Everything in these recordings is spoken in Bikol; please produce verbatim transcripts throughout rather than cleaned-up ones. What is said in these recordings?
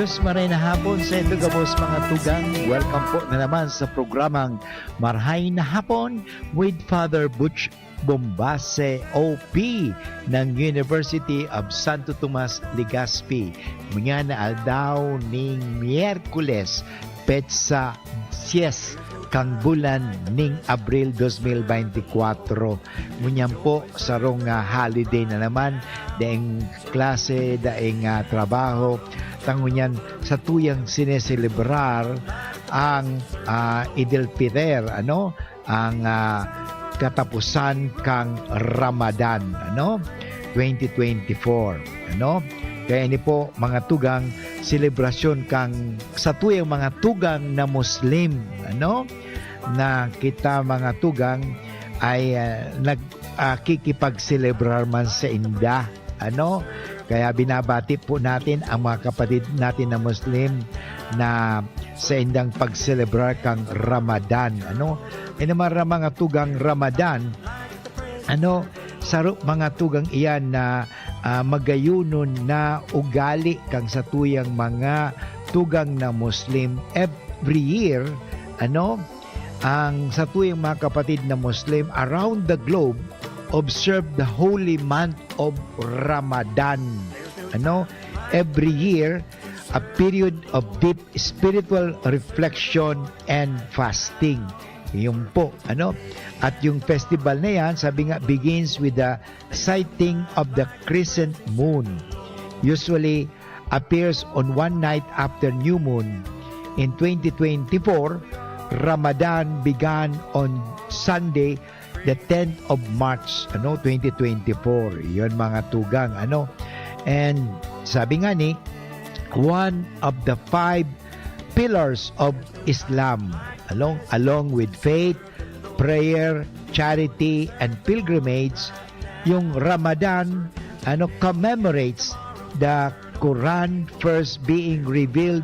Diyos maray na hapon sa indo gabos mga tugang. Welcome po na naman sa programang Marhay na Hapon with Father Butch Bombase, O P ng University of Santo Tomas, Legazpi. Ngunyan na aldaw ning Miyerkules, petsa siyes kan bulan ning Abril dos mil beintikwatro. Ngunyan po, sarong, ah, holiday na naman, daing klase, daing, ah, trabaho. Ta ngunyan, satuyang sineselebrar ang, ah, Eid al-Fitr, ano? Ang, ah, katapusan kan Ramadan, ano? Twenty twenty-four, ano? Kaya ini po, mga tugang, selebrasyon kan satuyang mga tugang na Muslim, ano? Na kita, mga tugang, ay, ah, nag-, ah, kikipagselebrar man sainda, ano? Kaya binabati po natin ang mga kapatid natin na Muslim na saindang pagselebrar kan Ramadan, ano? Ini man ra mga tugang Ramadan, ano, saro mga tugang iyan na, ah, magayonon na ugali kan satuyang mga tugang na Muslim. Every year, ano, ang satuyang mga kapatid na Muslim around the globe observe the holy month of Ramadan. Ano, every year, a period of deep spiritual reflection and fasting. Yun po, ano? At yung festival na yan, sabi nga, begins with the sighting of the crescent moon. Usually appears on one night after new moon. In twenty twenty-four, Ramadan began on Sunday, the tenth of March, ano, twenty twenty-four. Yun, mga tugang, ano. And sabi nga ni, one of the five pillars of Islam, along, along with faith, prayer, charity, and pilgrimage, yung Ramadan, ano, commemorates the Quran first being revealed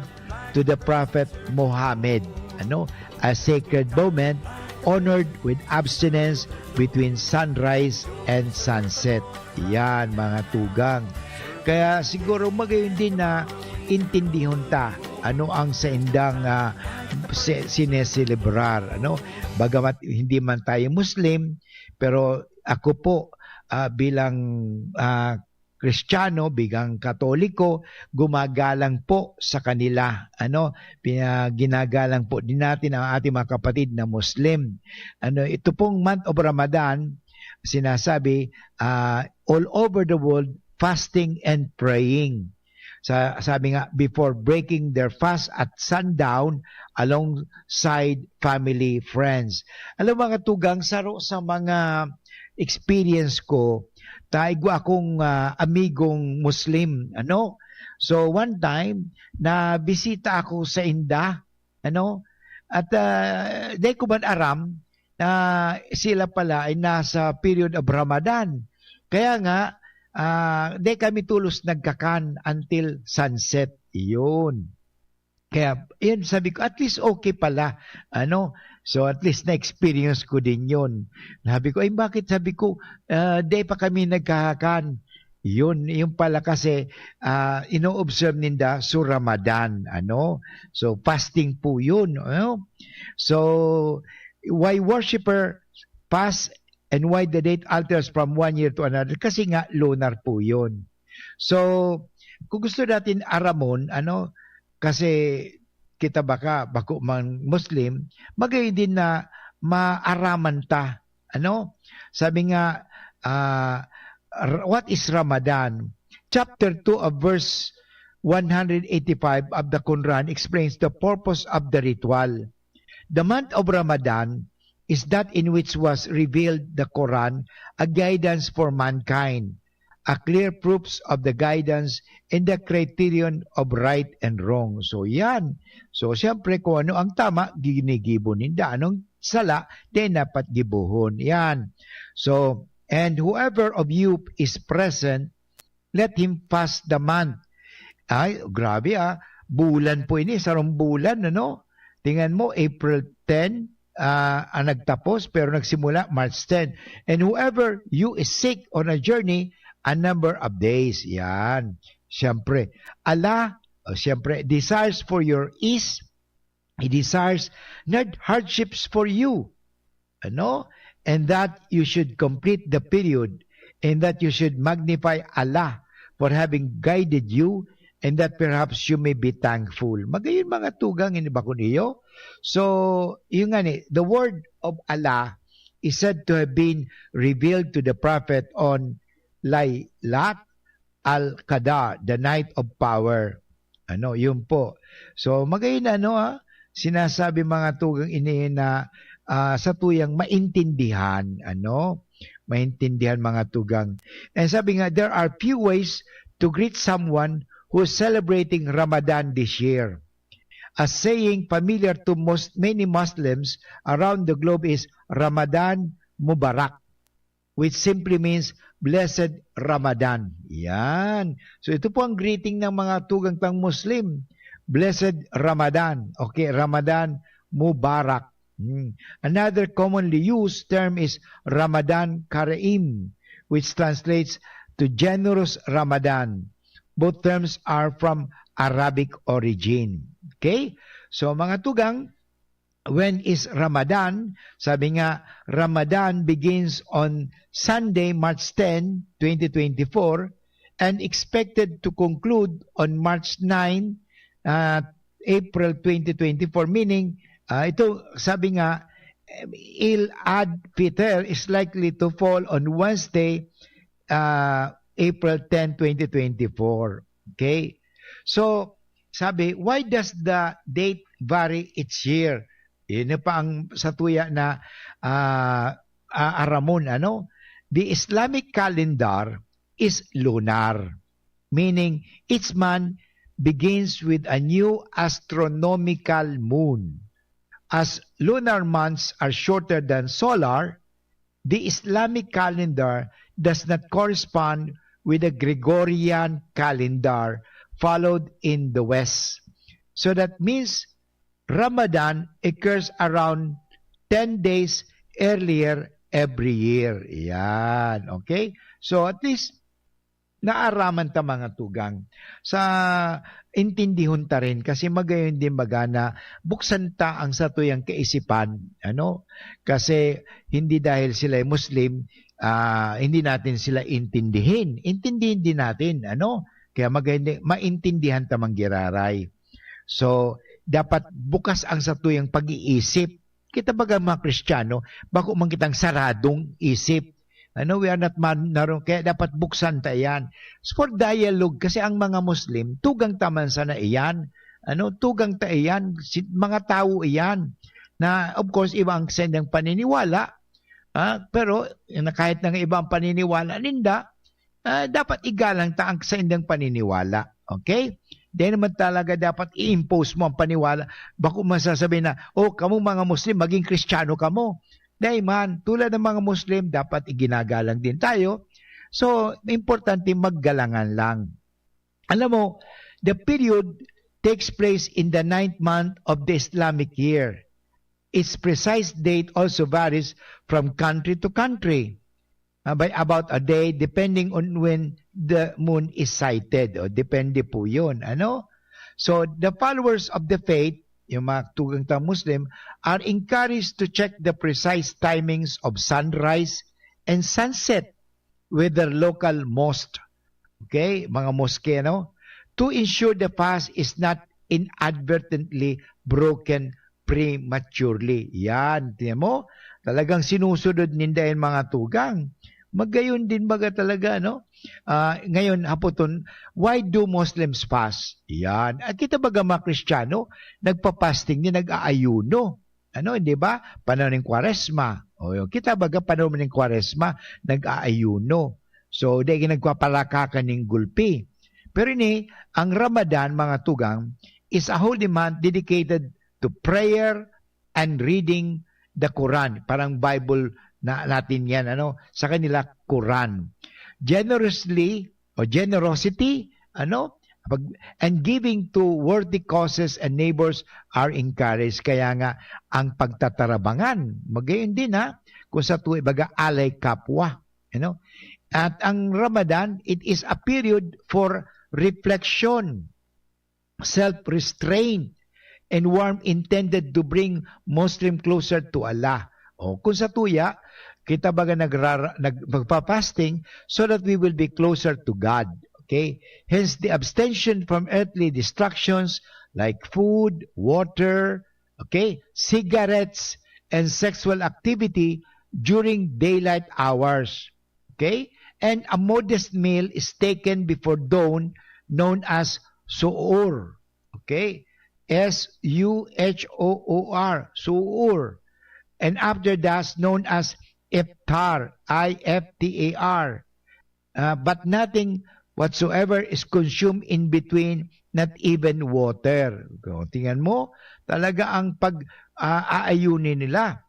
to the Prophet Muhammad. Ano, a sacred moment honored with abstinence between sunrise and sunset. Yan, mga tugang. Kaya siguro magayon din na intindihon ta ano ang saindang, ah, se-, sineselebrar, ano? Bagamat hindi man tayo Muslim, pero ako po, ah, bilang, ah, Kristiyano, bigang Katoliko, gumagalang po sa kanila, ano? Pina-, ginagalang po din natin ang ating mga kapatid na Muslim. Ano, ito pong month of Ramadan, sinasabi, ah, all over the world, fasting and praying. Sa, sabi nga, before breaking their fast at sundown alongside family, friends. Alam, mga tugang, saro sa mga experience ko, ta igwa akong, ah, amigong Muslim, ano? So, one time, nabisita ako sainda, ano? At, ah, dai ko man aram na sila pala ay nasa period of Ramadan. Kaya nga, ah, dai kami tolos nagkakan until sunset. Iyon. Kaya, yun, sabi ko, "At least okay pala." Ano? So, at least na-experience ko din yun. Sabi ko, "Ay, bakit?" Sabi ko, ah, "Dai pa kami nagkakan." Yun, yung pala kasi, ah, ino-observe ninda so Ramadan, ano? So, fasting po yun, ano? So, why worshipper fast and why the date alters from one year to another? Kasi nga, lunar po yun. So, kung gusto natin aramon, ano, kasi kita baka bako man Muslim, magayon din na maaraman ta. Ano? Sabi nga, ah, R-, what is Ramadan? Chapter two of verse one hundred eighty-five of the Quran explains the purpose of the ritual. The month of Ramadan is that in which was revealed the Quran, a guidance for mankind, a clear proofs of the guidance and the criterion of right and wrong. So, yan. So, siyempre, kung ano ang tama, ginigibo ninda. Anong sala, di dapat gibohon. Yan. So, and whoever of you is present, let him fast the month. Ay, grabe ah. Bulan po ini, sarong bulan, ano? Tingnan mo, April ten, ah, ang nagtapos, pero nagsimula March ten. And whoever you is sick on a journey, a number of days. Yan. Siyempre. Allah O, siyempre, desires for your ease, he desires not hardships for you. Ano? And that you should complete the period, and that you should magnify Allah for having guided you, and that perhaps you may be thankful. Magayon mga tugang, ini ba kun iyo? So, yun nga ni, the word of Allah is said to have been revealed to the prophet on Laylat al-Qadar, the night of power. Ano, yun po. So, magayon ano, ah, sinasabi mga tugang ini na, ah, sa tuyang maintindihan, ano, maintindihan mga tugang. And sabi nga, there are few ways to greet someone who's celebrating Ramadan this year. A saying familiar to most many Muslims around the globe is Ramadan Mubarak, which simply means Blessed Ramadan. Yan. So ito po ang greeting ng mga tugang tang Muslim. Blessed Ramadan. Okay, Ramadan Mubarak. Hmm. Another commonly used term is Ramadan Kareem, which translates to generous Ramadan. Both terms are from Arabic origin. Okay? So mga tugang, when is Ramadan? Sabi nga, Ramadan begins on Sunday, March ten, twenty twenty-four, and expected to conclude on March nine, uh, April twenty twenty-four. Meaning, uh, ito, sabi nga, Eid al-Fitr is likely to fall on Wednesday, uh, April ten, twenty twenty-four. Okay? So, sabi, why does the date vary each year? Yun na pa ang satuya na, ah, ah, aramon, ano? The Islamic calendar is lunar, meaning each month begins with a new astronomical moon. As lunar months are shorter than solar, the Islamic calendar does not correspond with the Gregorian calendar followed in the West. So that means Ramadan occurs around ten days earlier every year. Yan. Okay? So at least, naaraman ta mga tugang. Sa intindihon ta rin, kasi magayon din baga na buksan ta ang satuyang kaisipan, ano? Kasi hindi dahil sila ay Muslim, ah, hindi natin sila intindihin. Intindihin din natin, ano? Kaya magayon din, maintindihan ta man giraray. So, dapat bukas ang satuyang pag-iisip. Kita baga mga Kristiyano, bako man kitang saradong isip. Ano, we are not man-, narrow, kaya dapat buksan ta iyan. For dialogue, kasi ang mga Muslim, tugang ta man sana iyan. Ano, tugang ta iyan, si-, mga tawo iyan. Na, of course, iba ang saindang paniniwala, ah, pero na kahit na nga iba ang paniniwala ninda, ah, dapat igalang ta ang saindang paniniwala. Okay? Di naman talaga dapat i-impose mo ang paniwala. Bako man sasabihin na, "Oh, kamo mga Muslim, maging Kristiyano kamo." Dai man, tulad ng mga Muslim, dapat iginagalang din tayo. So, importante maggalangan lang. Alam mo, the period takes place in the ninth month of the Islamic year. Its precise date also varies from country to country, uh, by about a day, depending on when the moon is sighted. O, depende po yun. Ano? So, the followers of the faith, yung mga tugang tang Muslim, are encouraged to check the precise timings of sunrise and sunset with their local mosque. Okay? Mga mosque, no? To ensure the fast is not inadvertently broken prematurely. Yan, tiyan mo? Talagang sinusunod ninda yan, mga tugang. Magayon din baga talaga, no? Ah, ngayon, hapoton, why do Muslims fast? Yan. At kita baga mga Kristiyano, nagpa-fasting din, nag-aayuno. Ano, di ba? Panahon ng Kwaresma. O, kita baga panahon ng Kwaresma, nag-aayuno. So, di nagpapalakakan ning gulpi. Pero ini, ang Ramadan, mga tugang, is a holy month dedicated to prayer and reading the Quran. Parang Bible na natin yan, ano? Sa kanila, Quran. Generously, o generosity, ano? Pag, and giving to worthy causes and neighbors are encouraged. Kaya nga, ang pagtatarabangan, magayon din, ha? Kung sa tuwi, baga, alay kapwa. You know? At ang Ramadan, it is a period for reflection. self-restraint and warmth intended to bring Muslim closer to Allah. O, kung sa tuya, kita baga nagrara-, nag-, magpa-fasting so that we will be closer to God. Okay? Hence, the abstention from earthly distractions like food, water, okay, cigarettes, and sexual activity during daylight hours. Okay? And a modest meal is taken before dawn, known as su'ur. Okay? S U H O O R, su'ur. And after that, known as iftar, I F T A R. Ah, but nothing whatsoever is consumed in between, not even water. O, tingnan mo, talaga ang pag, ah, aayunin nila.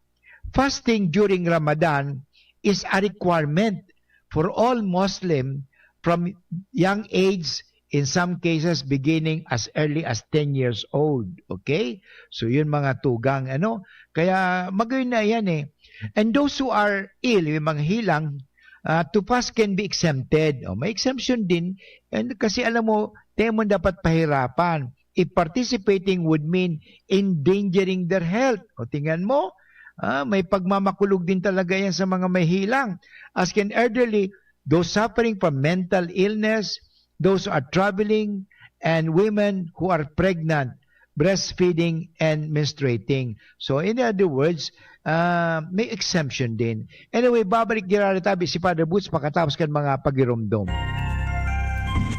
Fasting during Ramadan is a requirement for all Muslim from young age, in some cases beginning as early as ten years old. Okay? So, yun mga tugang, ano? Kaya magayon na yan eh. And those who are ill, yung mga hilang, ah, to fast can be exempted. O, may exemption din. And kasi alam mo, di mo dapat pahirapan. If participating would mean endangering their health. O, tingnan mo, ah, may pagmamakulog din talaga yan sa mga may hilang. As can elderly, those suffering from mental illness, those who are traveling, and women who are pregnant, breastfeeding, and menstruating. So, in other words, ah, may exemption din. Anyway, babalik giraray tabi si Father Boots pakatapos kan mga pagiromdom.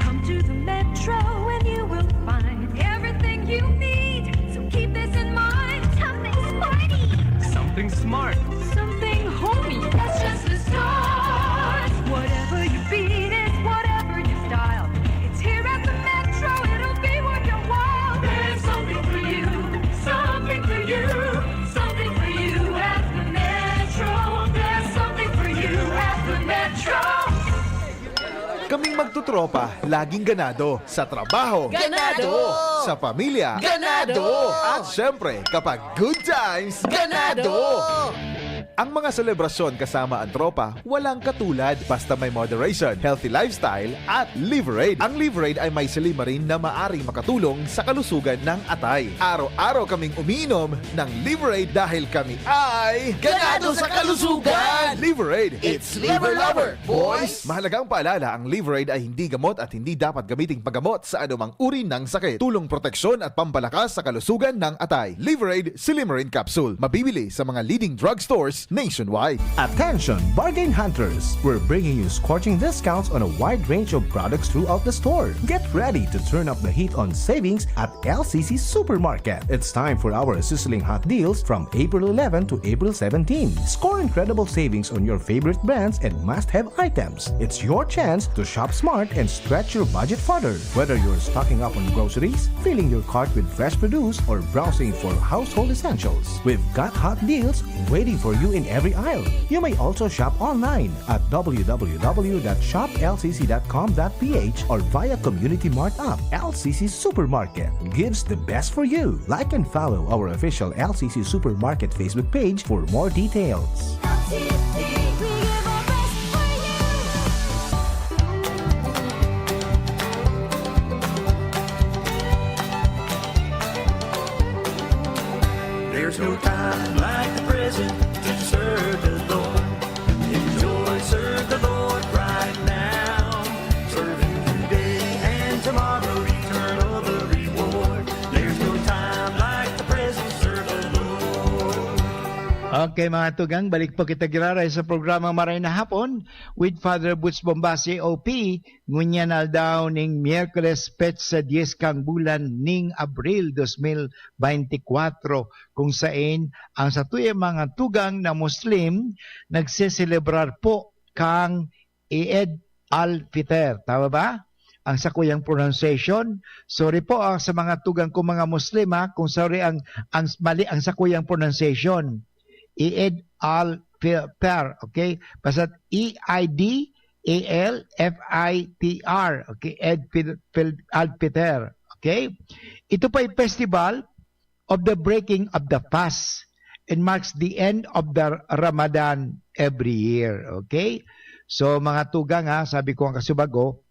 Come to the Metro and you will find everything you need. So keep this in mind. Something sporty. Something smart. Something homey. That's just the start. Whatever your beat is, whatever your style. It's here at the Metro. It'll be worth your while. There's something for you. Something for you. Something for you at the Metro. There's something for you at the Metro. Kaming magtutropa, laging ganado. Sa trabaho. Ganado! Sa pamilya. Ganado! At syempre, kapag good times. Ganado! Ang mga selebrasyon kasama ang tropa, walang katulad. Basta may moderation, healthy lifestyle, at Liverade. Ang Liverade ay may silymarin na maaring makatulong sa kalusugan ng atay. Araw-araw kaming umiinom ng Liverade dahil kami ay Ganado sa kalusugan! Liverade. It's Liver Lover, boys! Mahalagang paalala, ang Liverade ay hindi gamot at hindi dapat gamiting paggamot sa anumang uri ng sakit. Tulong proteksyon at pampalakas sa kalusugan ng atay. Liverade Silymarin Capsule. Mabibili sa mga leading drugstores nationwide. Attention, bargain hunters! We're bringing you scorching discounts on a wide range of products throughout the store. Get ready to turn up the heat on savings at L C C Supermarket. It's time for our sizzling hot deals from April eleven to April seventeen. Score incredible savings on your favorite brands and must-have items. It's your chance to shop smart and stretch your budget further. Whether you're stocking up on groceries, filling your cart with fresh produce, or browsing for household essentials, we've got hot deals waiting for you in every aisle. You may also shop online at w w w dot shop l c c dot com dot p h or via Community Mart app. L C C Supermarket gives the best for you. Like and follow our official L C C Supermarket Facebook page for more details. We give our best for you. There's no time like the present to serve the Lord. Enjoy, serve the Lord right now. Serve Him today and tomorrow, eternal the reward. There's no time like the present, serve the Lord. Okay, mga tugang, balik po kita giraray sa programa Maray na Hapon with Father Boots Bombasi, O P, ngunyan aldaw ning Miyerkules, petsa dyes kan bulan ning Abril dos mil beintikwatro, kung sain ang satuyang mga tugang na Muslim nagseselebrar po kang Eid al-Fitr. Tama ba? Ang sakuyang pronunciation. Sorry po, ah, sa mga tugang ko, mga Muslim, ha, kung sorry ang, ang mali ang sakuyang pronunciation. Eid al-Fitr, okay? Basta E I D A L F I T R, okay? Eid Fil-, Fil-, al-Fitr, okay? Ito po ay festival of the breaking of the fast and marks the end of the Ramadan every year, okay? So, mga tugang, ha, sabi ko ang kasubago,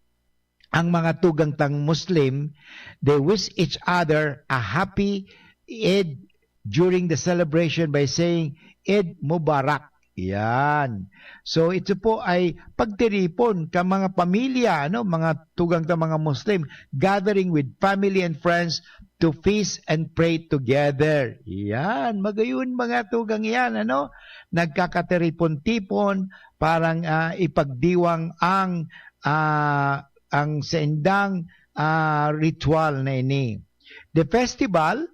ang mga tugang tang Muslim, they wish each other a happy Eid during the celebration by saying, "Eid Mubarak." Yan. So, ito po ay pagtiripon ka mga pamilya, ano, mga tugang ta mga Muslim, gathering with family and friends to feast and pray together. Yan. Magayon mga tugang yan, ano? Nagkakatiripon-tipon, parang, ah, ipagdiwang ang, ah, ang saindang, ah, ritual na ini. The festival,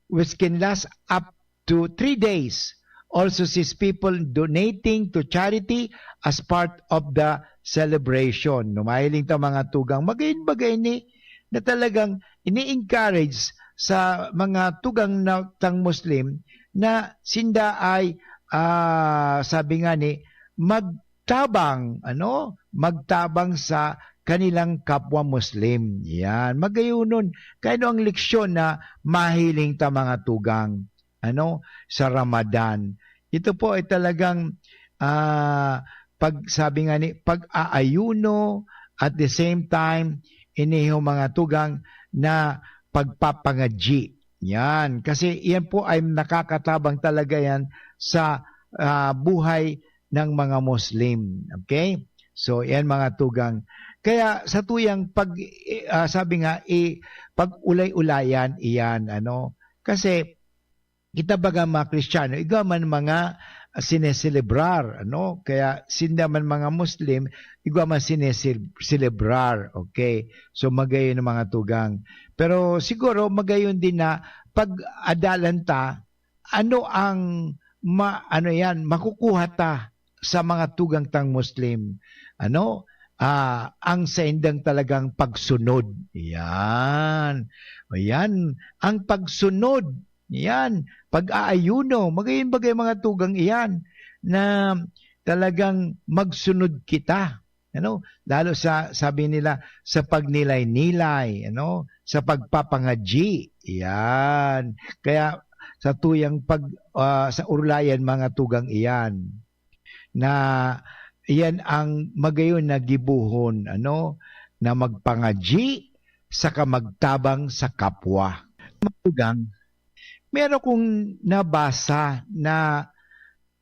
which can last up to three days, also sees people donating to charity as part of the celebration. No, mahiling ta mga tugang, magayon-bagay ni na talagang ini-encourage sa mga tugang na tang Muslim na sinda ay, ah, sabi nga ni, magtabang, ano, magtabang sa kanilang kapwa Muslim. Yan, magayunon. Kaya ano ang leksyon na mahiling ta mga tugang, ano, sa Ramadan? Ito po ay talagang, ah, pag, sabi nga ni, pag-aayuno, at the same time, iniho mga tugang na pagpapangadyi. Yan. Kasi yan po ay nakakatabang talaga yan sa, ah, buhay ng mga Muslim. Okay? So, yan mga tugang. Kaya sa tuyang pag, ah, sabi nga, i-, pag-ulay-ulayan, iyan, ano? Kasi, kita baga mga Kristiyano, igwa man mga sineselebrar, ano? Kaya sinda man mga Muslim, igwa man sineselebrar, okay? So, magayon ang mga tugang. Pero siguro, magayon din na pag-adalan ta, ano ang ma-, ano yan, makukuha ta sa mga tugang tang Muslim? Ano? Ah, ang saindang talagang pagsunod. Yan. O yan, ang pagsunod. Yan. Pag-aayuno. Magayon bagay mga tugang iyan na talagang magsunod kita. Ano? Lalo sa, sabi nila, sa pagnilay-nilay, ano? Sa pagpapangadyi. Yan. Kaya sa tuyang pag, ah, sa urlayan mga tugang iyan, na iyan ang magayon na gibohon, ano? Na magpangadyi saka magtabang sa kapwa. Mga tugang, meron kong nabasa na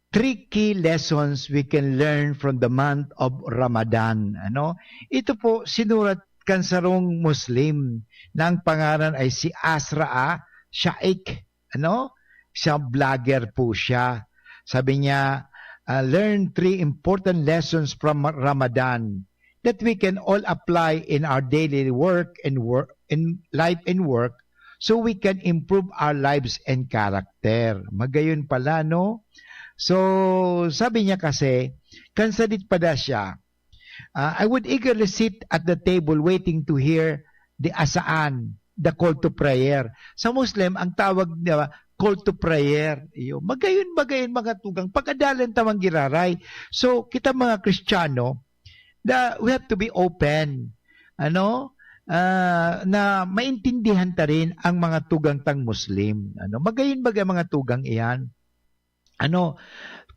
three key lessons we can learn from the month of Ramadan. Ano? Ito po, sinurat kan sarong Muslim na ang pangaran ay si Asra Shaikh. Ano? Siya, vlogger po siya. Sabi niya, ah, "Learn three important lessons from Ramadan that we can all apply in our daily work and work, in life and work, so we can improve our lives and character." Magayon pala, no? So, sabi niya kasi, kan sadit pa da siya, ah, "I would eagerly sit at the table waiting to hear the asaan, the call to prayer." Sa Muslim, ang tawag na call to prayer. Iyo, magayon, magayon, mga tugang, pag-adalan ta man giraray. So, kita mga Kristiyano, the, we have to be open, ano, ah, na maintindihan ta rin ang mga tugang tang Muslim. Ano, magayon bagay mga tugang iyan. Ano,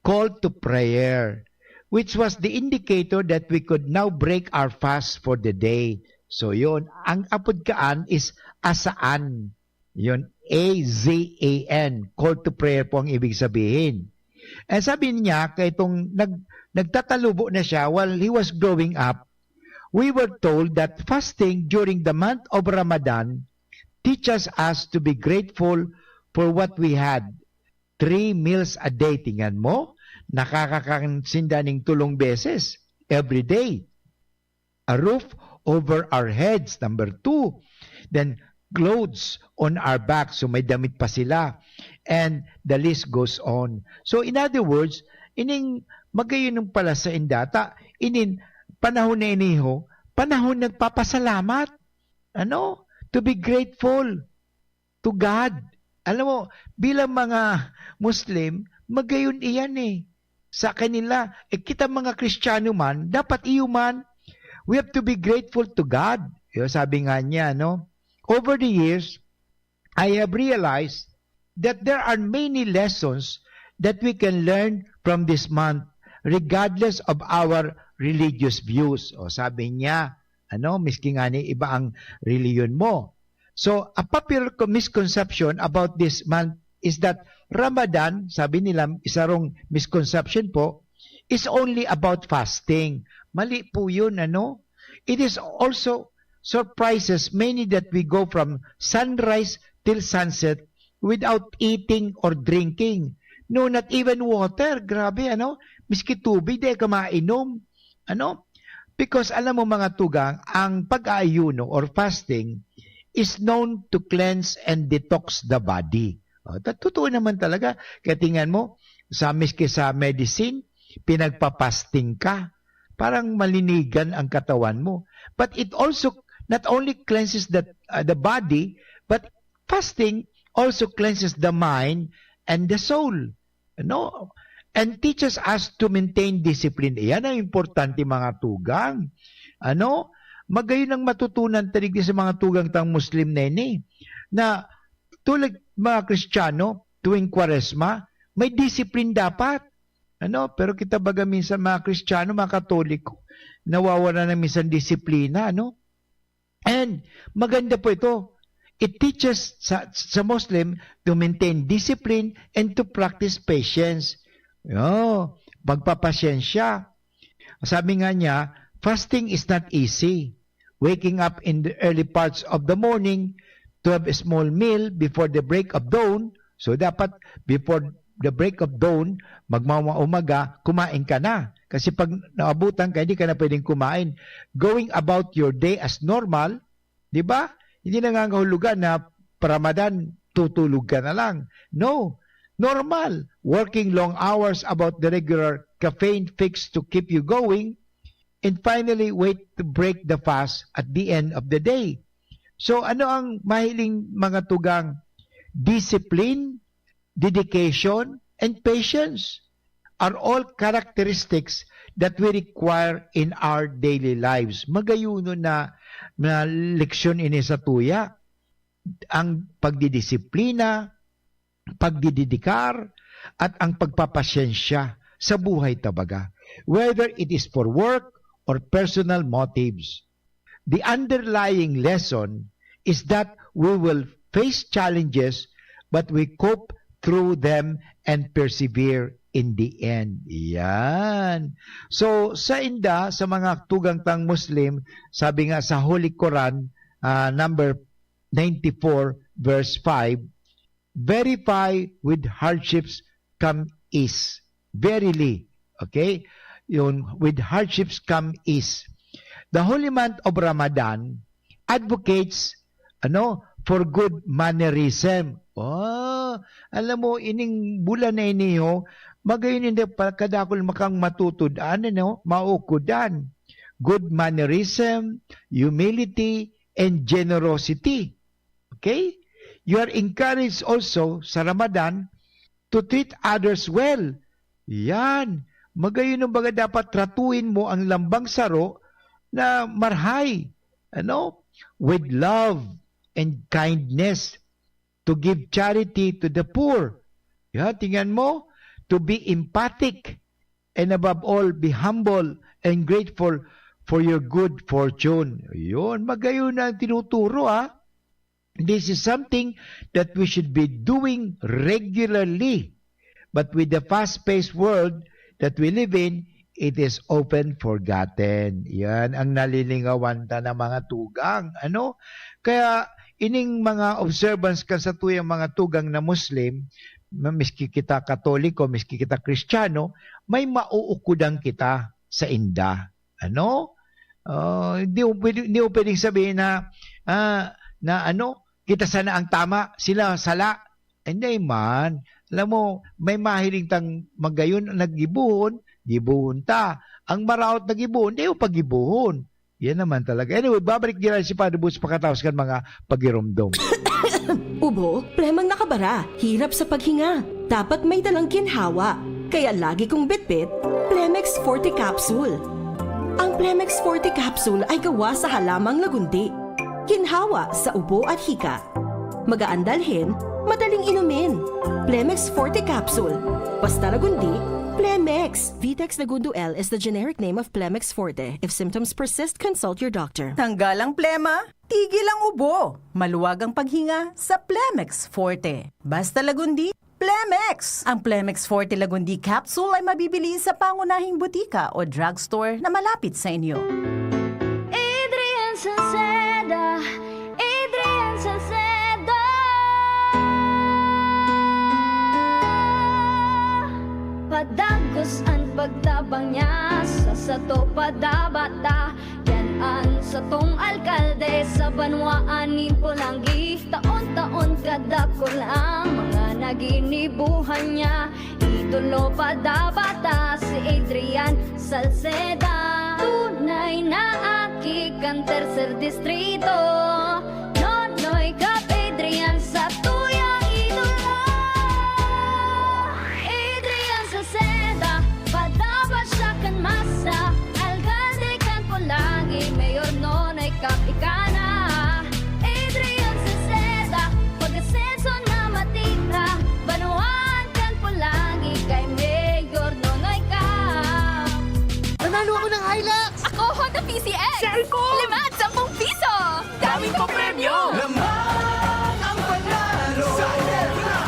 call to prayer, which was the indicator that we could now break our fast for the day. So, yun. Ang apod kaan is asaan. Yun, A Z A N, call to prayer po ang ibig sabihin. Eh, sabi niya, kay itong nag-, nagtatalubo na siya, while he was growing up, we were told that fasting during the month of Ramadan teaches us to be grateful for what we had. Three meals a day, tingnan mo, nakakakan sinda ning tulong beses every day. A roof over our heads, number two. Then, clothes on our back. So, may damit pa sila. And the list goes on. So, in other words, ining magayon pala sa indata, inin panahon na iniho, panahon nagpapasalamat. Ano? To be grateful to God. Alam mo, bilang mga Muslim, magayon iyan eh. Sa kanila, eh, kita mga Kristiyano man, dapat iyo man, we have to be grateful to God. Yo, sabi nga niya, no? Over the years, I have realized that there are many lessons that we can learn from this month, regardless of our religious views. O, sabi niya, Ano, miski ngani iba ang relihiyon mo. So, a popular co-, misconception about this month is that Ramadan, sabi nila, isa rong misconception po, is only about fasting. Mali po yun, ano? It is also surprises many that we go from sunrise till sunset without eating or drinking. No, not even water. Grabe, ano? Miski tubig, di ka mainom. Ano? Because alam mo, mga tugang, ang pag-aayuno or fasting is known to cleanse and detox the body. O, ta-, totoo naman talaga. Kaya tingnan mo, sa, miski sa medicine, pinagpapasting ka. Parang malinigan ang katawan mo. But it also not only cleanses the, uh, the body, but fasting also cleanses the mind and the soul. Ano? And teaches us to maintain discipline. Iyan ang importante, mga tugang. Ano? Magayon ang matutunan ta digdi sa mga tugang tang Muslim na ini, na tulad mga Kristiyano, tuwing Kwaresma, may discipline dapat. Ano? Pero kita baga minsan, mga Kristiyano, mga Katoliko, nawawala na minsan disiplina, ano? And maganda po ito. It teaches sa, sa Muslim to maintain discipline and to practice patience. Oh, pagpapasyensya. Sabi nga niya, fasting is not easy. Waking up in the early parts of the morning to have a small meal before the break of dawn. So, dapat before the break of dawn, magmamaumaga, kumain ka na. Kasi pag naabutan ka, hindi ka na pwedeng kumain. Going about your day as normal, di ba? Hindi nangangahulugan na paramadan, tutulog ka na lang. No. Normal. Working long hours about the regular caffeine fix to keep you going. And finally, wait to break the fast at the end of the day. So, ano ang mahiling mga tugang? Discipline, dedication, and patience are all characteristics that we require in our daily lives. Magayuno na, na leksyon ini sa tuya. Ang pagdidisiplina, pagdididikar, at ang pagpapasyensya sa buhay ta baga, whether it is for work or personal motives. The underlying lesson is that we will face challenges, but we cope through them and persevere in the end. Yan. So, sa inda, sa mga tugang tang Muslim, sabi nga sa Holy Quran, ah, number ninety-four, verse five, "Verify with hardships come ease." Verily. Okay? Yun, "With hardships come ease." The holy month of Ramadan advocates, ano, for good mannerism. Oh, alam mo, ining bulan na ini, ho, magayon hindi pa kadakul makang matutudan, ano, maukudan. Good mannerism, humility, and generosity. Okay? You are encouraged also sa Ramadan to treat others well. Yan. Magayon ang baga dapat tratuhin mo ang lambang saro na marhay. Ano? With love and kindness, to give charity to the poor. Yan, tingnan mo, to be empathic, and above all, be humble and grateful for your good fortune. Yun, magayon na ang tinuturo, ah. This is something that we should be doing regularly. But with the fast-paced world that we live in, it is often forgotten. Yan ang nalilingawan ta na mga tugang. Ano? Kaya ining mga observance kan satuyang mga tugang na Muslim, na miski kita Katoliko, miski kita Kristiyano, may mauukudan kita sa inda. Ano? Ah, hindi mo pwede, hindi mo pwedeng sabihin na, ah, na ano, kita sana ang tama, sila sala. Hindi man. Alam mo, may mahiling tang magayon ang naggibohon, gibohon ta. Ang maraot na gibohon, di mo pagibohon. Yan naman talaga. Anyway, babalik din si Padre Boots pakataos kan mga pagiromdom. Ubo, plemang nakabara, hirap sa paghinga. Dapat may dalang ginhawa. Kaya lagi kong bitbit, Plemex Forte Capsule. Ang Plemex Forte Capsule ay gawa sa halamang lagundi. Ginhawa sa ubo at hika. Magaan dalhin, madaling inumin. Plemex Forte Capsule. Basta lagundi, Plemex! Vitex Segundo L is the generic name of Plemex Forte. If symptoms persist, consult your doctor. Tanggal ang plema, tigil ang ubo. Maluwag ang paghinga sa Plemex Forte. Basta Lagundi, Plemex! Ang Plemex Forte Lagundi Capsule ay mabibili sa pangunahing butika o drugstore na malapit sa inyo. Adrian Salceda, Adrian Salceda. Padagos an pagtabang niya sa sato padabata. Yan an satong alkalde sa banwaan nin Polangui. Taon-taon kadakul ang mga naginibuhan niya. Idolo padabata si Adrian Salceda. Tunay na aki kan tercer distrito. Nonoy Cap Adrian sa tuyang idolo. Adrian Salceda, padaba siya kan masa. Alkalde kan Polangui, Mayor Nonoy Cap ika na. Adrian Salceda, pag-asenso na matira. Banwaan kan Polangui, kay Mayor Nonoy Cap. Nanalo ako ng Hilux! Ako, Honda P C X! Cellphone! Lima at sampung piso! Daming papremyo! Lamang ang panalo sa Ginebra!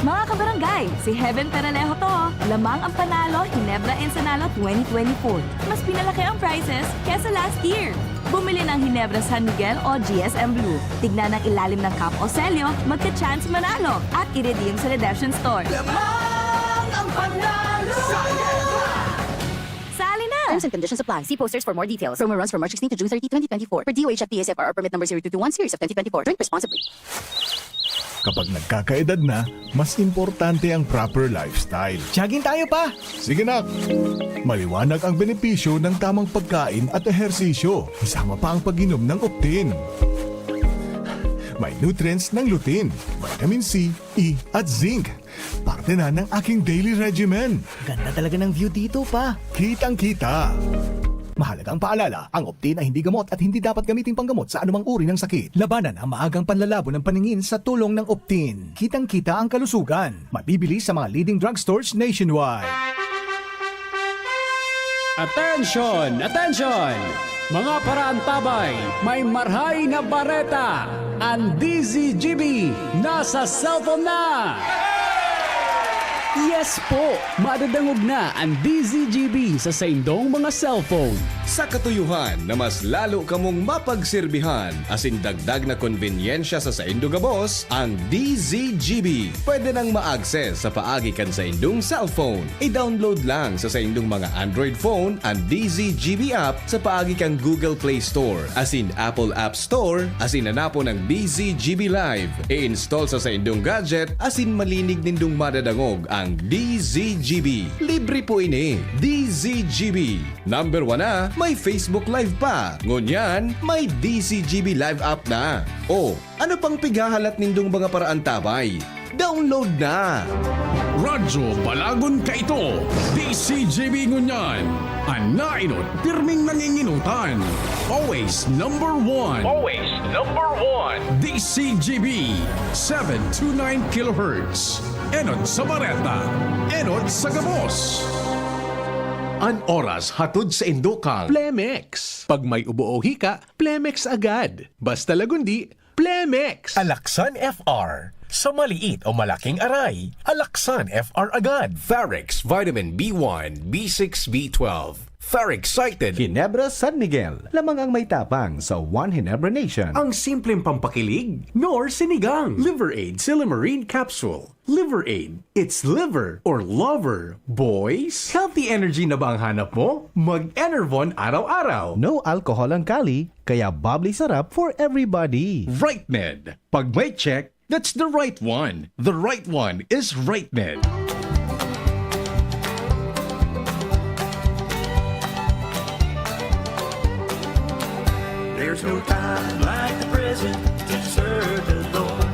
Mga kabarangay, si Heaven Peralejo to. Lamang ang panalo, Ginebra Ensanalo twenty twenty-four. Mas pinalaki ang prizes kesa last year. Bumili ng Ginebra San Miguel o G S M Blue. Tignan ang ilalim ng cap o selyo, magka-chance manalo at i-redeem sa redemption store. Lamang ang panalo sa Ginebra! Sali na! Terms and conditions apply. See posters for more details. Promo runs from March sixteen to June thirty, twenty twenty-four. Per D O H F T S F R R permit number zero two two one series of twenty twenty-four. Drink responsibly. Kapag nagkakaedad na, mas importante ang proper lifestyle. Jogging tayo, pa! Sige, nak! Maliwanag ang benepisyo ng tamang pagkain at ehersisyo, kasama pa ang pag-inom ng Optin. May nutrients ng lutein, vitamin C, E, at zinc. Parte na ng aking daily regimen. Ganda talaga ng view dito, pa. Kitang-kita. Mahalagang paalala, ang Optin ay hindi gamot at hindi dapat gamiting panggamot sa anumang uri ng sakit. Labanan ang maagang panlalabo ng paningin sa tulong ng Optin. Kitang-kita ang kalusugan. Mabibili sa mga leading drugstores nationwide. Attention! Attention! Mga paraantabay, may marhay na bareta! An D Z G B nasa cellphone na! Yes po! Madadangog na an D Z G B sa saindong mga cellphone. Sa katuyohan na mas lalo kamong mapagserbihan asin dagdag na konbenyensya sa saindo gabos, ang D Z G B pwede nang ma-access sa paagi kan saindong cellphone. I-download lang sa saindong mga Android phone an D Z G B app sa paagi kan Google Play Store asin Apple App Store asin hanapon ang D Z G B Live. I-install sa saindong gadget asin malinig nindong madadangog ang D Z G B. Libre po ini. D Z G B. Number one na, may Facebook Live pa. Ngunyan, may D Z G B Live app na. O, ano pang pighahalat nindong mga paraantabay? Download na! Radyo Balagon kaito, D Z G B ngunyan. An naenot, pirming nangingenotan. Always number one. Always number one. D Z G B, seven two nine kilohertz. Enot sa bareta, enot sa gabos. An oras hatod saindo kan Plemex. Pag may ubo o hika, Plemex agad. Basta Lagundi, Plemex! Alaxan F R. Sa maliit o malaking aray, Alaxan F R agad. Farex Vitamin B one, B six, B twelve. Farex Cited. Ginebra San Miguel. Lamang ang may tapang sa One Ginebra Nation. Ang simpleng pampakilig, nor sinigang. Liver Aid Silymarin Capsule. Liver Aid. It's liver or lover, boys. Healthy energy na ba ang hanap mo? Mag-Enervon araw-araw. No alcohol ang kali, kaya bubbly sarap for everybody. Right Med. Pag may check, that's the right one. The right one is Right Med. There's no time like the present to serve the Lord.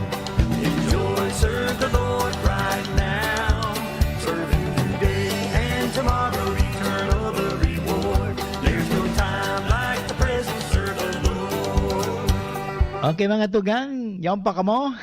Enjoy, serve the Lord right now. Serve Him today and tomorrow, eternal the reward. There's no time like the present, serve the Lord. Okay, mga tugang, Diyan pa kamo?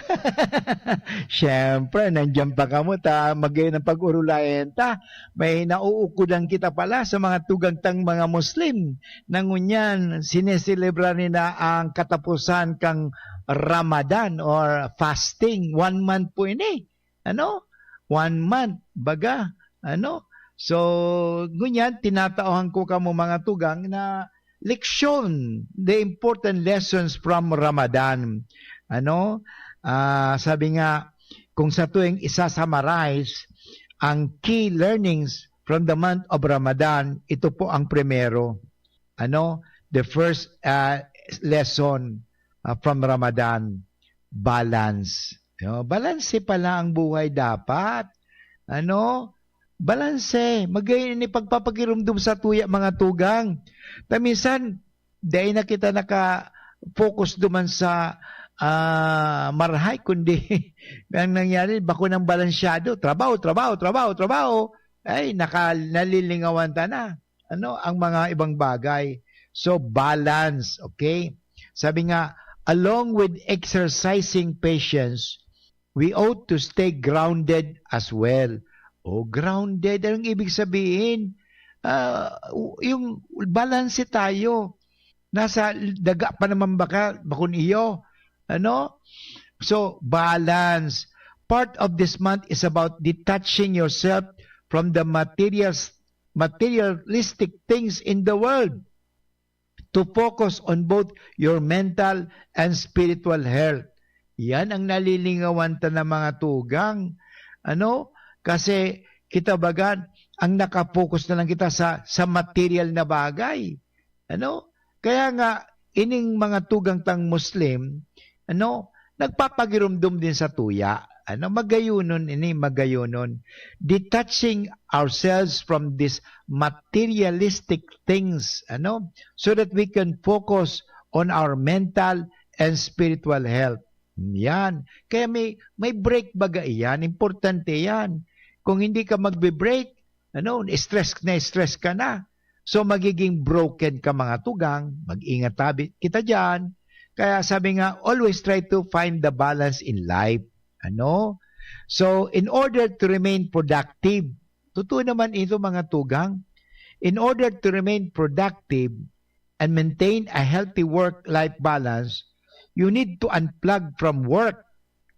Siyempre, nandiyan pa kamo ta, magayon ang pag-urulayan ta. May nauukudan kita pala sa mga tugang tang mga Muslim. Na ngunyan, sineselebra nila ang katapusan kang Ramadan or fasting. One month po ini. Ano? One month, baga. Ano? So, ngunyan, tinataohan ko kamo mga tugang na leksyon, the important lessons from Ramadan. Ano? Ah, sabi nga, kung sa tuwing isa-summarize ang key learnings from the month of Ramadan, ito po ang primero. Ano? The first, ah, lesson, ah, from Ramadan, balance. Yo, balanse pala ang buhay dapat. Ano? Balanse. Magayon ini pagpapagirumdom sa tuya, mga tugang. Ta minsan, dai na kita naka-focus duman sa, ah, marahay, kundi ang nangyari, bako nang balansyado. Trabaho, trabaho, trabaho, trabaho. Ay, naka-, nalilingawan ta na. Ano, ang mga ibang bagay. So, balance, okay? Sabi nga, along with exercising patience, we ought to stay grounded as well. Oh, grounded, anong ibig sabihin? Ah, u-, yung balanse tayo. Nasa daga pa naman baka, bakon iyo. Ano? So, balance. Part of this month is about detaching yourself from the materials, materialistic things in the world to focus on both your mental and spiritual health. Yan ang nalilingawan ta na mga tugang. Ano? Kasi kita baga, ang nakapokus na lang kita sa, sa material na bagay. Ano? Kaya nga, ining mga tugang tang Muslim, ano, nagpapagirumdom din sa tuya. Ano, magayunon ini, magayunon. Detaching ourselves from these materialistic things, ano, so that we can focus on our mental and spiritual health. Yan. Kaya may, may break baga iyan. Importante yan. Kung hindi ka magbe-break, ano, stress na stress ka na. So, magiging broken ka, mga tugang. Mag-ingat tabi kita diyan. Kaya sabi nga, always try to find the balance in life. Ano? So, in order to remain productive, totoo naman ito, mga tugang, in order to remain productive and maintain a healthy work-life balance, you need to unplug from work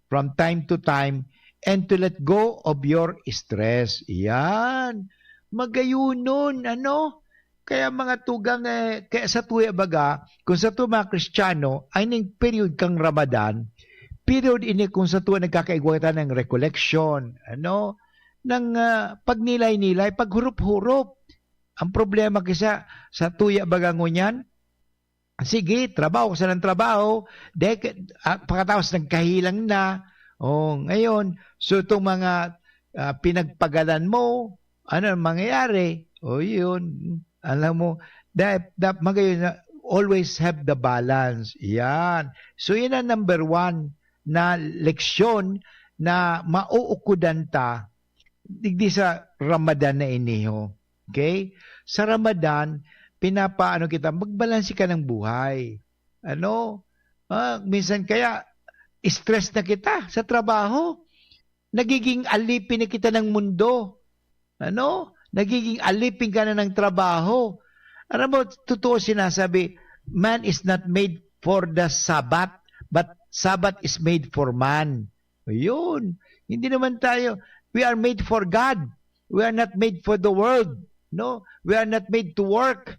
from time to time and to let go of your stress. Yan. Magayunon, ano? Kaya mga tugang, eh, kaya sa tuya baga, kung sa tuya mga Kristiyano, ay ning period kang Ramadan, period ini kung sa tuya nagkakaigwa kita ng recollection, ano? Ng, ah, pagnilay-nilay, paghurup-hurup. Ang problema kisa sa tuya baga ngunyan, sige, trabaho ka sa ng trabaho, dek-, ah, pagkatapos nagkahilang na. Oh, ngayon, so itong mga, ah, pinagpagalan mo, ano ang mangyayari? O yun, alam mo, dap-, dap-, magayon na, always have the balance. Yan. So, yan ang number one na leksyon na mauukudan ta digdi sa Ramadan na ini, ho. Okay? Sa Ramadan, pinapaano kita, magbalanse ka ng buhay. Ano? Ah, minsan kaya, stress na kita sa trabaho. Nagiging alipin na kita ng mundo. Ano? Nagiging alipin ka na ng trabaho. Alam mo, totoo sinasabi, "Man is not made for the Sabbath, but Sabbath is made for man." Yun. Hindi naman tayo, we are made for God. We are not made for the world. No? We are not made to work.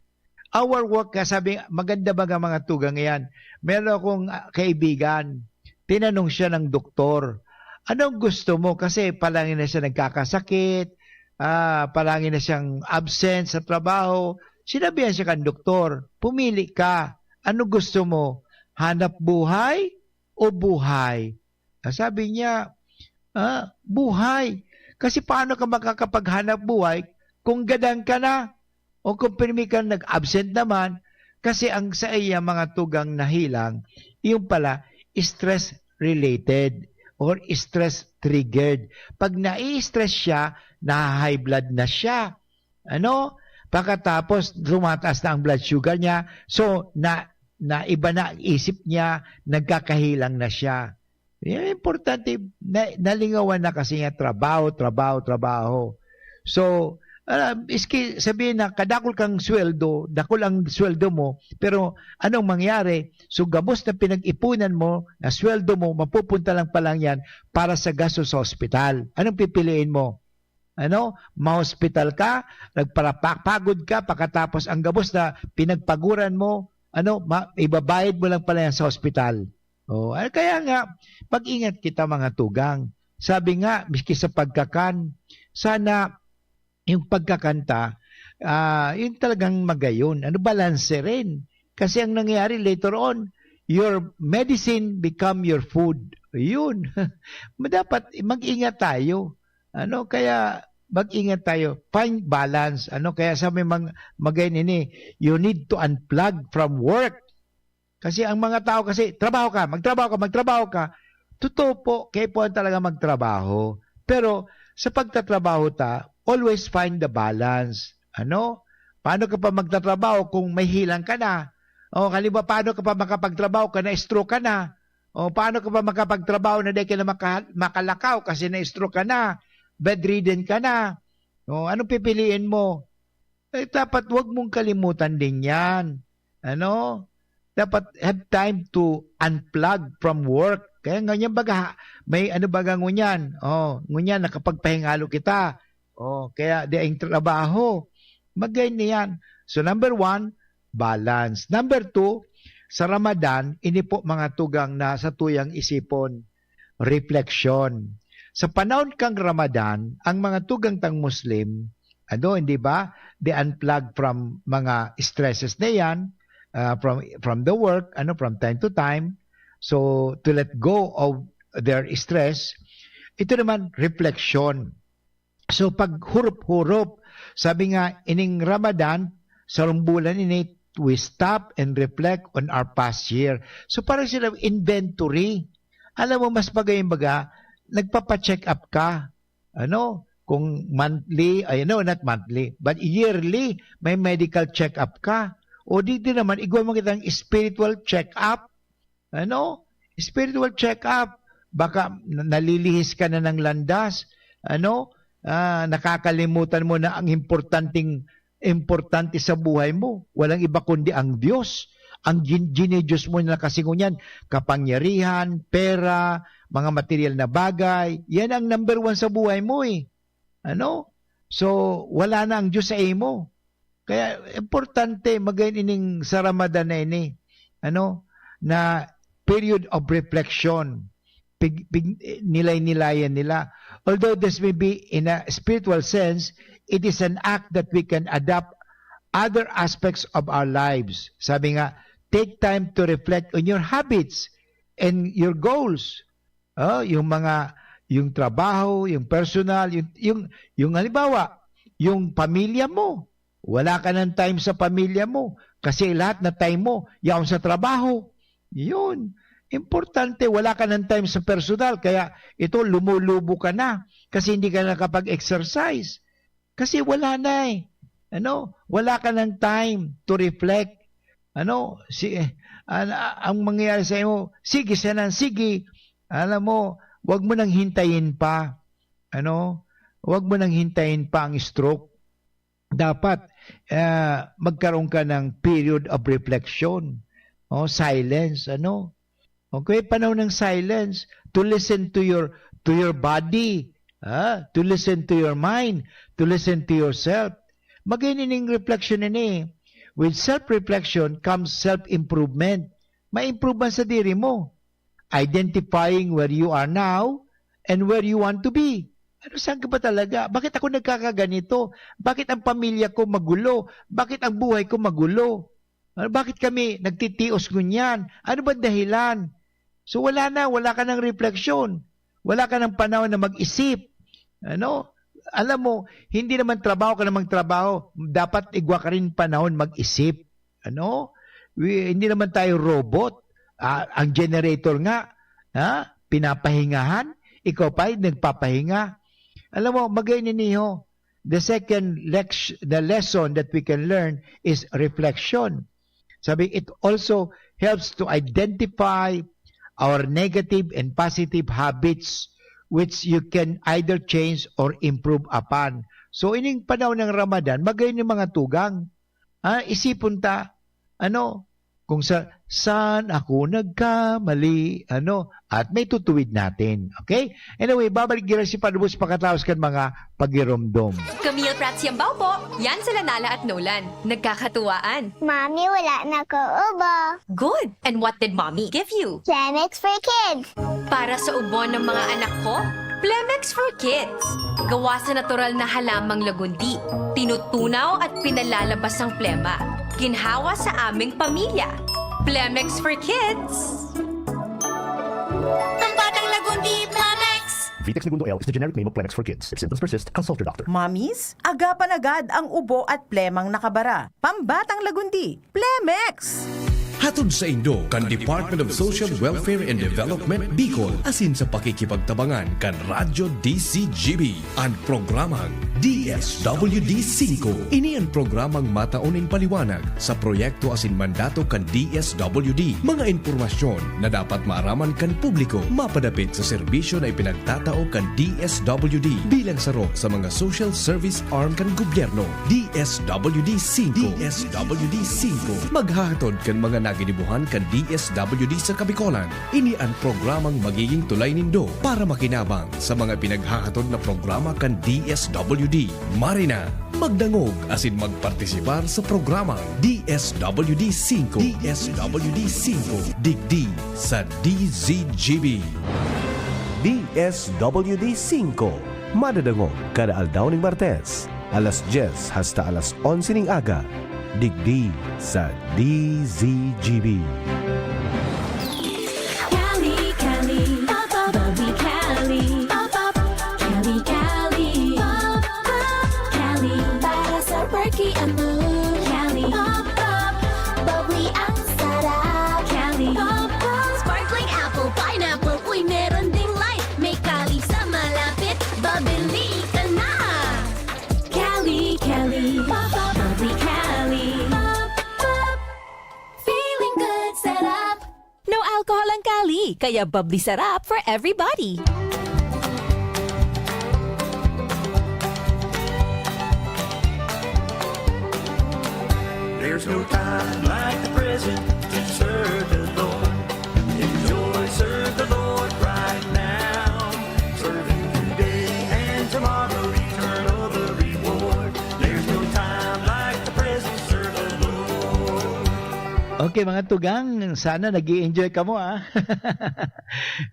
Our work, kaya sabi, maganda baga mga tugang yan. Meron akong, ah, kaibigan, tinanong siya ng doktor, "Anong gusto mo?" Kasi palagi na siya nagkakasakit, ah, palagi na siyang absent sa trabaho. Sinabihan siya kan doktor, "Pumili ka. Ano gusto mo? Hanap buhay o buhay?" Ah, sabi niya, "Ah, buhay." Kasi paano ka makakapaghanap buhay kung gadan ka na? O kung pirmi ka nag-absent naman, kasi ang sa iya mga tugang nahilang, yung pala, stress related or stress triggered. Pag nai-stress siya, naha-high blood na siya. Ano? Pagkatapos, tumataas na ang blood sugar niya. So, na, na iba na ang isip niya, nagkakahilang na siya. Yan, importante, na, nalingawan na kasi niya, trabaho, trabaho, trabaho. So, ah, iski sabihin na kadakol kang sweldo, dakol ang sweldo mo, pero anong mangyari? So, gabos na pinag-ipunan mo, na sweldo mo, mapupunta lang pala yan para sa gastos sa ospital. Anong pipiliin mo? Ano? Mahospital ka, nagparapagod ka, pagkatapos ang gabos na pinagpaguran mo, ano, ma ibabayad mo lang pala yan sa ospital. Oh, ah, kaya nga, mag-ingat kita, mga tugang. Sabi nga, miski sa pagkakan, sana yung pagkakan ta, ah, yun talagang magayon. Ano, balanse rin. Kasi ang nangyayari later on, your medicine become your food. Yun. Ma dapat mag-ingat tayo. Ano, kaya mag-ingat tayo. Find balance. Ano, kaya sabi mang magayon ini, you need to unplug from work. Kasi ang mga tao kasi, trabaho ka, magtrabaho ka, magtrabaho ka. Totoo po, kaipuhan talaga magtrabaho. Pero sa pagtatrabaho ta, always find the balance. Ano? Paano ka pa magtatrabaho kung may hilang ka na? O, halimbawa, paano ka pa makapagtrabaho ka na stroke ka na? O, paano ka pa makapagtrabaho na di ka na maka makalakaw kasi na-stroke ka na, bedridden ka na? O, anong pipiliin mo? Eh, dapat wag mong kalimutan din yan. Ano? Dapat have time to unplug from work. Kaya ngunyan baga, may ano baga ngunyan? O, ngunyan nakapagpahingalo kita. O, kaya di ang trabaho. Magayon na yan. So, number one, balance. Number two, sa Ramadan, ini po mga tugang na satuyang isipon, refleksyon. Sa panahon kang Ramadan, ang mga tugang tang Muslim, ano, hindi ba? They unplug from mga stresses na yan, ah, from, from the work, ano, from time to time. So, to let go of their stress, ito naman, refleksyon. So, paghurup-hurup, sabi nga, ining Ramadan, sarong bulan ini, we stop and reflect on our past year. So, parang sila inventory. Alam mo, mas bagay yung baga, nagpapa-check up ka. Ano? Kung monthly, ay, no, not monthly, but yearly, may medical check up ka. O di din naman, igwa mo kitang spiritual check up. Ano? Spiritual check up. Baka na nalilihis ka na ng landas. Ano? Ah, nakakalimutan mo na ang importanteng importante sa buhay mo. Walang iba kundi ang Diyos. Ang gin gini-Diyos mo na kasi ngunyan, kapangyarihan, pera, mga material na bagay, yan ang number one sa buhay mo, eh. Ano? So, wala na ang Diyos sa imo. Kaya importante, magayon ining sa Ramadan na ini, ano, na period of reflection. Pig pig nilay-nilayan nila. Although this may be in a spiritual sense, it is an act that we can adapt other aspects of our lives. Sabi nga, "Take time to reflect on your habits and your goals." Oh, yung mga, yung trabaho, yung personal, yung, yung, yung halimbawa, yung pamilya mo. Wala ka ng time sa pamilya mo kasi lahat na time mo, yaon sa trabaho. Yun. Importante, wala ka ng time sa personal, kaya ito, lumulubo ka na kasi hindi ka nakapag-exercise. Kasi wala na, eh. Ano? Wala ka ng time to reflect. Ano? Si an ang mangyayari sa imo, sige sa nang sige. Alam mo, wag mo nang hintayin pa. Ano? Wag mo nang hintayin pa ang stroke. Dapat, ah, magkaroon ka ng period of reflection. Oh, silence, ano? Okay, panahon ng silence to listen to your, to your body, ah, to listen to your mind, to listen to yourself. Magayon ining reflection ini. With self-reflection comes self-improvement. Ma-improve man sadiri mo. Identifying where you are now and where you want to be. Ano, saan ka ba talaga? Bakit ako nagkakaganito? Bakit ang pamilya ko magulo? Bakit ang buhay ko magulo? Ano, bakit kami nagtitios ngunyan? Ano bang dahilan? So, wala na, wala ka ng refleksyon. Wala ka ng panahon na mag-isip. Ano? Alam mo, hindi naman trabaho ka na magtrabaho. Dapat igwa ka rin panahon mag-isip. Ano? Wi hindi naman tayo robot. Ah, ang generator nga, ha, pinapahingahan, ikaw pa ay nagpapahinga. Alam mo, magayon ini, ho. The second lec the lesson that we can learn is reflection. Sabi, it also helps to identify our negative and positive habits which you can either change or improve upon. So, ining panahon ng Ramadan, magayon yung mga tugang. Ah, isipon ta, ano, kung sa, saan ako nagkamali, ano, at may tutuwid natin. Okay? Anyway, babalik gira si Padubos pakataos kan mga pagiromdom. Camille Prats Yambao po. Yan sila Nala at Nolan. Nagkakatuwaan. Mami, wala na ko ubo. Good. And what did Mommy give you? Plemex for Kids. Para sa ubo ng mga anak ko, Plemex for Kids. Gawa sa natural na halamang lagundi. Tinutunaw at pinalalabas ang plema. Ginhawa sa aming pamilya. Plemex for Kids. Pambatang Lagundi, Plemex! Vitex Negundo L is the generic name of Plemex for Kids. If symptoms persist, consult your doctor. Mommies, agapan agad ang ubo at plemang nakabara. Pambatang Lagundi, Plemex! Hatod saindo kan Department of Social Welfare and Development, Bicol, asin sa pakikipagtabangan kan Radyo D Z G B, an programang D S W D singko. Ini an programang matao nin paliwanag sa proyekto asin mandato kan D S W D. Mga impormasyon na dapat maaraman kan publiko mapadapit sa serbisyo na ipinagtatao kan D S W D bilang saro sa mga social service arm kan gobyerno. D S W D singko. D S W D singko. Maghahatod kan mga naginibuhan kan D S W D sa Kabikolan. Ini an programang magiging tulay nindo para makinabang sa mga pinaghahatod na programa kan D S W D. Mari na, magdangog asin magpartisipar sa programang D S W D singko. D S W D singko. Digdi sa D Z G B. D S W D singko. Madadangog kada aldaw ning Martes, alas dyes hasta alas onse ning aga, digdi sa D Z G B. Cali, Cali, pop, pop, bubbly Cali, pop, pop, Cali, Cali, pop, pop, Cali, para sa perky ang mood. Cali, pop, pop, bubbly ang sarap. Cali, pop, pop, sparkling apple, pineapple, uy, meron ding light. May Cali sa malapit, babili ka na. Cali, Cali, pop, pop, bubbly Cali, pop, pop, feeling good, sarap. No alcohol ang Cali, kaya bubbly sarap for everybody. There's no time like the present to serve the Lord. Enjoy, serve the Lord right now. Serve Him today and tomorrow, eternal the reward. There's no time like the present, serve the Lord. Okay, mga tugang, sana nag-i-enjoy kamo, ah.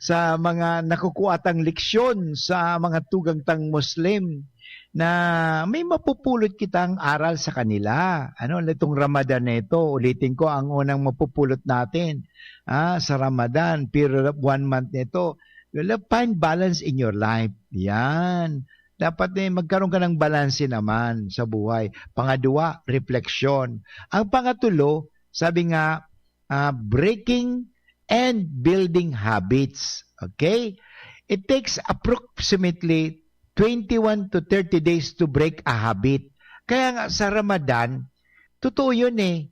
Sa mga nakukuha tang leksyon sa mga tugang tang Muslim na may mapupulot kitang aral sa kanila. Ano, nitong Ramadan na ito, ulitin ko, ang unang mapupulot natin, ah, sa Ramadan, period of one month na ito, you will find balance in your life. Yan. Dapat, eh, magkaroon ka ng balanse naman sa buhay. Pangadwa, refleksyon. Ang pangatulo, sabi nga, ah, breaking and building habits. Okay? It takes approximately twenty-one to thirty days to break a habit. Kaya nga sa Ramadan, totoo yun eh.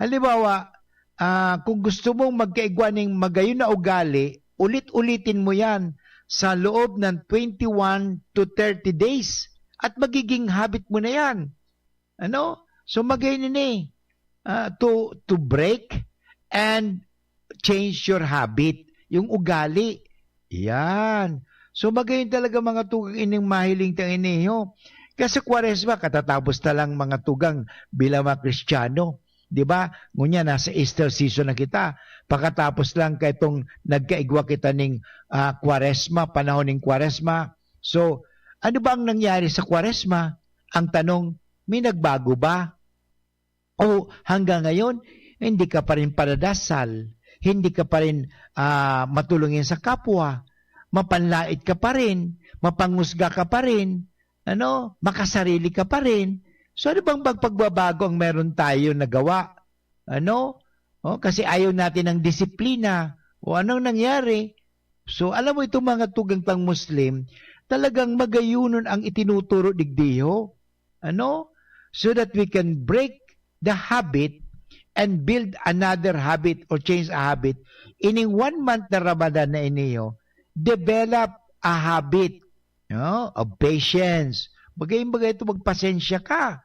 Halimbawa, ah, kung gusto mong magkaigwa ning magayon na ugali, ulit-ulitin mo yan sa loob ng twenty-one to thirty days at magiging habit mo na yan. Ano? So, magayon ini, ah, to, to break and change your habit, yung ugali. Yan. So, magayon talaga, mga tugang, ining mahiling ta ini, ho. Kaya sa Kwaresma, katatapos na lang, mga tugang, bilang mga Kristiyano. Di ba? Ngunyan, nasa Easter season na kita. Pakatapos lang kaitong nagkaigwa kita ning, ah, Kwaresma, panahon ning Kwaresma. So, ano ba ang nangyari sa Kwaresma? Ang tanong, may nagbago ba? O hanggang ngayon, hindi ka pa rin padadasal, hindi ka pa rin, ah, matulungin sa kapwa, mapanlait ka pa rin, mapanghusga ka pa rin, ano, makasarili ka pa rin. So, ano bang pag-, pagbabago ang meron tayo nagawa? Ano? Oh, kasi ayaw natin ng disiplina. O anong nangyari? So, alam mo, itong mga tugang pang Muslim, talagang magayunon ang itinuturo digdi, ho. Ano? So that we can break the habit and build another habit or change a habit, ining one month na Ramadan na iniyo, develop a habit, no, of patience. Bagay-bagay ito, magpasensya ka.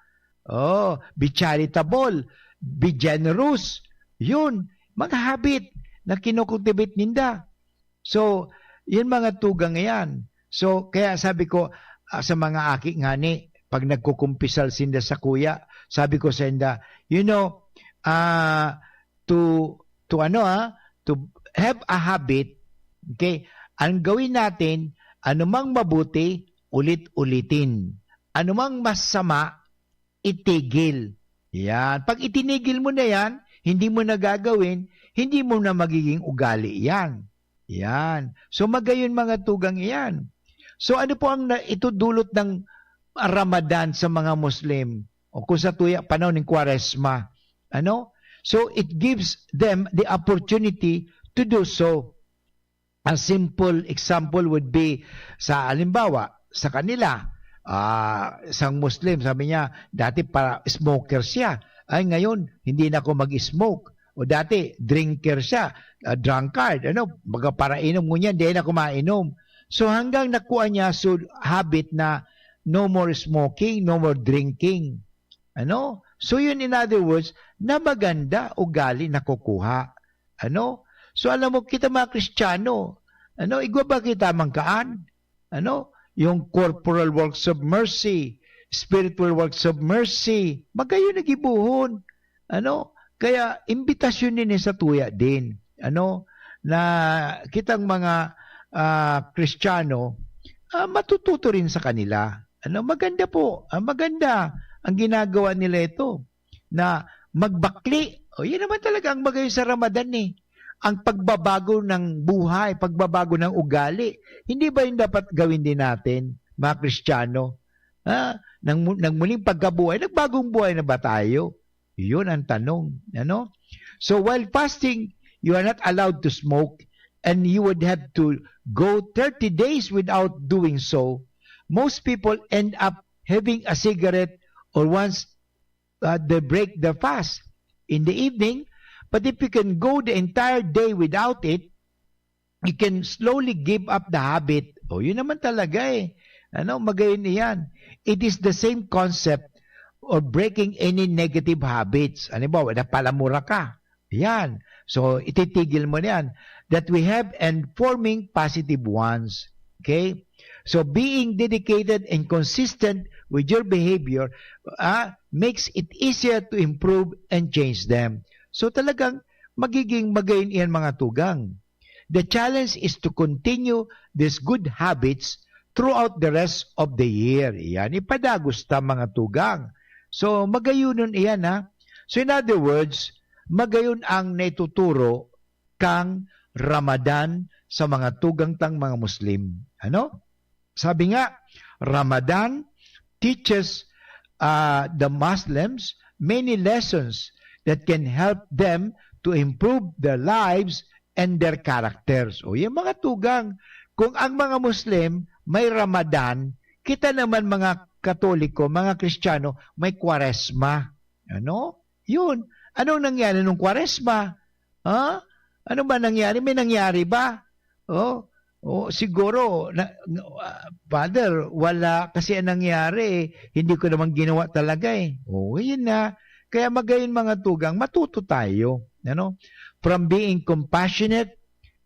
Oh, be charitable, be generous. Yun, mga habit na kinokultivate ninda. So, yun mga tugang yan. So, kaya sabi ko, ah, sa mga aki ngani, pag nagkukumpisal sinda sa kuya, sabi ko sa inda, you know, ah, to, to ano, ah, to have a habit, okay, ang gawin natin, anumang mabuti, ulit-ulitin. Anumang masama, itigil. Yan. Pag itinigil mo na yan, hindi mo na gagawin, hindi mo na magiging ugali yan. Yan. So, magayon mga tugang iyan. So, ano po ang na, itudulot ng Ramadan sa mga Muslim? O kung sa tuya, panahon ng Kwaresma. Ano? So, it gives them the opportunity to do so. A simple example would be, sa halimbawa, sa kanila, ah, isang Muslim, sabi niya, dati para smoker siya. Ay, ngayon, hindi na ako mag-smoke. O dati, drinker siya, ah, drunkard, ano, baga parainom, ngunyan, di na ako mainom. So, hanggang nakuha niya so habit na no more smoking, no more drinking. Ano? So, yun, in other words, na maganda ugali nakukuha. Ano? So, alam mo, kita mga Kristiyano, ano, igwa ba kita mangkaan? Ano? Yung corporal works of mercy, spiritual works of mercy, magayon na gibohon. Ano? Kaya, imbitasyon nini sa tuya din. Ano? Na kitang mga, ah, Kristiyano, ah, matututo rin sa kanila. Ano? Maganda po. Ah, maganda ang ginagawa nila ito. Na magbakli. O, yun naman talaga ang magayon sa Ramadan eh. Ang pagbabago ng buhay, pagbabago ng ugali. Hindi ba yun dapat gawin din natin, mga Kristiyano? Ha? Nang, nang muling pagkabuhay, nagbagong buhay na ba tayo? Yun ang tanong. Ano? So, while fasting, you are not allowed to smoke and you would have to go thirty days without doing so. Most people end up having a cigarette or once, uh, they break the fast in the evening. But if you can go the entire day without it, you can slowly give up the habit. O, yun naman talaga eh. Ano, magayon iyan. It is the same concept of breaking any negative habits. Halimbawa, napalamura ka. Yan. So, ititigil mo na yan. That we have and forming positive ones. Okay? So, being dedicated and consistent with your behavior, ah, makes it easier to improve and change them. So, talagang magiging magayon iyan, mga tugang. The challenge is to continue these good habits throughout the rest of the year. Yan, ipadagos ta, mga tugang. So, magayonon iyan, ha? So, in other words, magayon ang naituturo kang Ramadan sa mga tugang tang mga Muslim. Ano? Sabi nga, Ramadan teaches, ah, the Muslims many lessons that can help them to improve their lives and their characters. O, yung mga tugang, kung ang mga Muslim may Ramadan, kita naman mga Katoliko, mga Kristiyano, may Kwaresma. Ano? Yun. Anong nangyari nung Kwaresma? Ha? Ano ba nangyari? May nangyari ba? Oh, oh, siguro, na, ah, Father, wala kasi ang nangyari eh. Hindi ko naman ginawa talaga eh. Oh, yun na. Kaya magayon mga tugang, matuto tayo. Ano? From being compassionate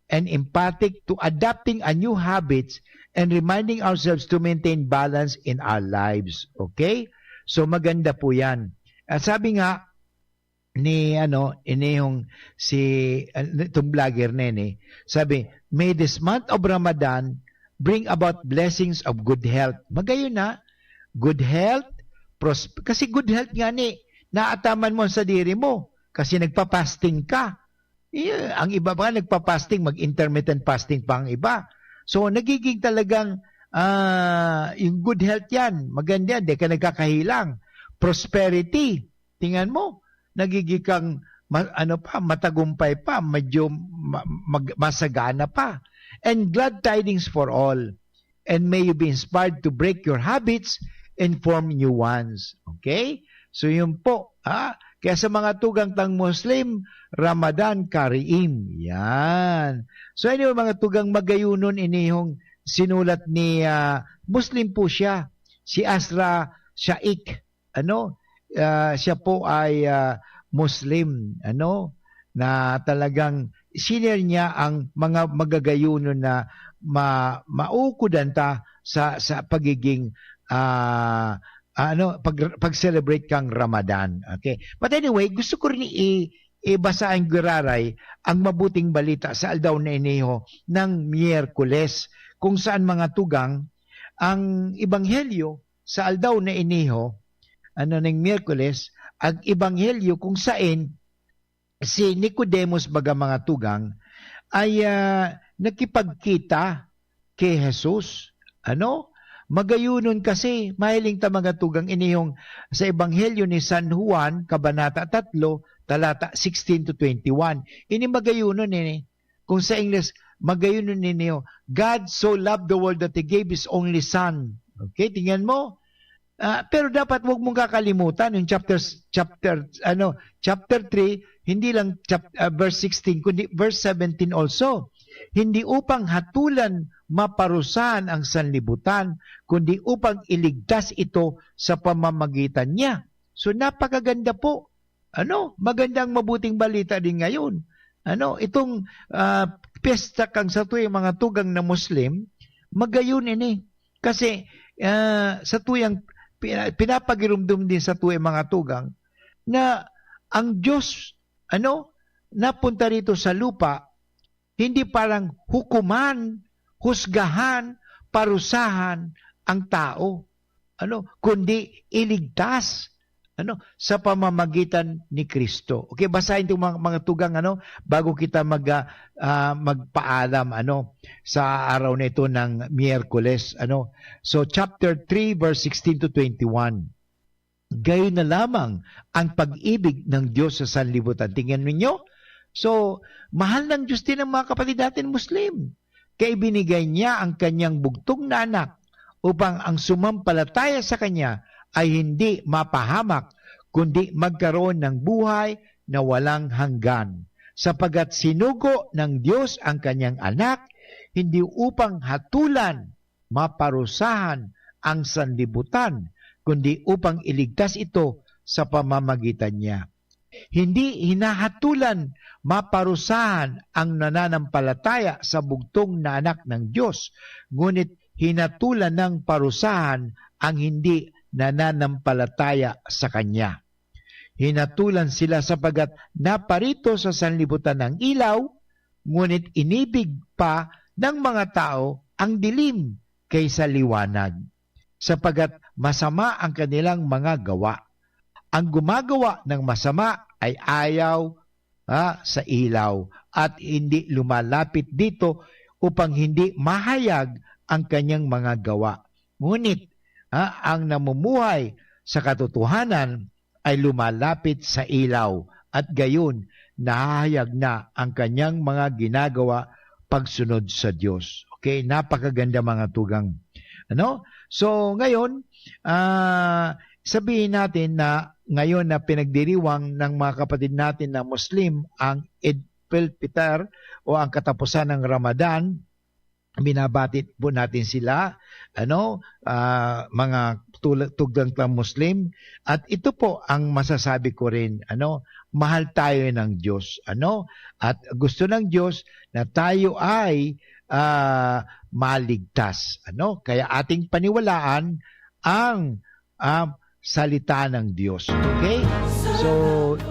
and empathic to adapting a new habits and reminding ourselves to maintain balance in our lives. Okay? So maganda po yan. At sabi nga ni ano, ini yung si, ah, itong vlogger na yun eh. Sabi, "May this month of Ramadan bring about blessings of good health." Magayon na. Good health, pros-, kasi good health nga ni, naataman mo ang sadiri mo kasi nagpa-fasting ka. Iya, ang iba pa nagpa-fasting, mag-intermittent fasting pa ang iba. So, nagiging talagang, ah, yung good health yan. Maganda yan, di ka nagkakahilang. Prosperity. Tingnan mo, nagiging kang ma-, ano pa, matagumpay pa, medyo ma-, mag-, masagana pa. And glad tidings for all. And may you be inspired to break your habits and form new ones. Okay? So, yun po, ha? Kaya sa mga tugang tang Muslim, Ramadan Kareem. Yan. So anyway, mga tugang, magayunon ini yung sinulat ni, ah, Muslim po siya, si Asra Shaikh. Ano, ah, siya po ay, ah, Muslim, ano, na talagang shinare niya ang mga magagayunon na ma-, maukodan ta sa, sa pagiging, ah, ano, pag-, pag-celebrate kang Ramadan. Okay? But anyway, gusto ko rin i-, ibasa ang giraray, ang mabuting balita sa aldaw na iniho ng Miyerkules, kung saan, mga tugang, ang ebanghelyo sa aldaw na iniho, ano, ning Miyerkules, ang ebanghelyo kung saen si Nicodemus, baga, mga tugang, ay, ah, nakipagkita ki Jesus. Ano? Magayunon kasi, mahiling ta, mga tugang, ini yung sa Ebanghelyo ni San Juan, Kabanata tatlo, talata sixteen to twenty-one. Ini magayunon ini. Kung sa Ingles, magayunon ini, "God so loved the world that He gave His only Son." Okay, tingnan mo. Ah, pero dapat wag mong kakalimutan yung chapter, chapter, ano, chapter three, hindi lang chap-, ah, verse sixteen, kundi verse seventeen also. "Hindi upang hatulan maparusahan ang sanlibutan, kundi upang iligtas ito sa pamamagitan niya." So, napakaganda po. Ano, magandang mabuting balita din ngayon. Ano, itong, ah, piyesta kang satuyang mga tugang na Muslim, magayon ini. Kasi, ah, satuyang pina-, pinapagirumdom din satuyang mga tugang na ang Diyos, ano, napunta rito sa lupa, hindi parang hukuman, husgahan, parusahan ang tao, ano, kundi iligtas, ano, sa pamamagitan ni Cristo. Okay, basahin itong mga, mga tugang, ano, bago kita mag, ah, ah, magpaalam, ano, sa araw na ito ng Miyerkules, ano. So, chapter three, verse sixteen to twenty-one. Gayon na lamang ang pag-ibig ng Diyos sa sanlibutan. Tingnan ninyo. So, mahal ng Diyos din ang mga kapatid natin Muslim. Kaya ibinigay niya ang kanyang bugtong na anak upang ang sumampalataya sa kanya ay hindi mapahamak, kundi magkaroon ng buhay na walang hanggan. Sapagkat sinugo ng Diyos ang kanyang anak, hindi upang hatulan, maparusahan ang sanlibutan, kundi upang iligtas ito sa pamamagitan niya. Hindi hinahatulan maparusahan ang nananampalataya sa bugtong na Anak ng Diyos, ngunit hinatulan ng parusahan ang hindi nananampalataya sa Kanya. Hinatulan sila sapagkat naparito sa sanlibutan ang ilaw, ngunit inibig pa ng mga tao ang dilim kaysa liwanag, sapagkat masama ang kanilang mga gawa. Ang gumagawa ng masama ay ayaw, ah, sa ilaw at hindi lumalapit dito upang hindi mahayag ang kanyang mga gawa. Ngunit, ah, ang namumuhay sa katotohanan ay lumalapit sa ilaw at gayon nahahayag na ang kanyang mga ginagawa pagsunod sa Diyos. Okay, napakaganda, mga tugang. Ano? So, ngayon, ah, sabihin natin na ngayon na pinagdiriwang ng mga kapatid natin na Muslim ang Eid al-Fitr o ang katapusan ng Ramadan, binabati po natin sila, ano, ah, mga tula-, tugang tang Muslim. At ito po ang masasabi ko rin, ano, mahal tayo ng Diyos, ano, at gusto ng Diyos na tayo ay, ah, maligtas, ano. Kaya ating paniwalaan ang, ah, salita ng Diyos. Okay? So,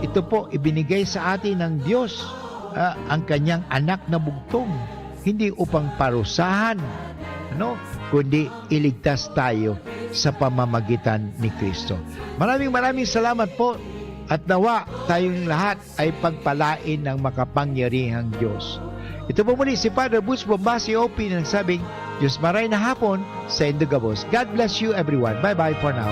ito po, ibinigay sa atin ng Diyos, ah, ang kanyang anak na bugtong, hindi upang parusahan, ano, kundi iligtas tayo sa pamamagitan ni Cristo. Maraming, maraming salamat po, at nawa tayong lahat ay pagpalain ng makapangyarihang Diyos. Ito po muli si Father Butch Bombasi, O P, na nagsabing, "Diyos maray na hapon, saindo gabos." God bless you, everyone. Bye-bye for now.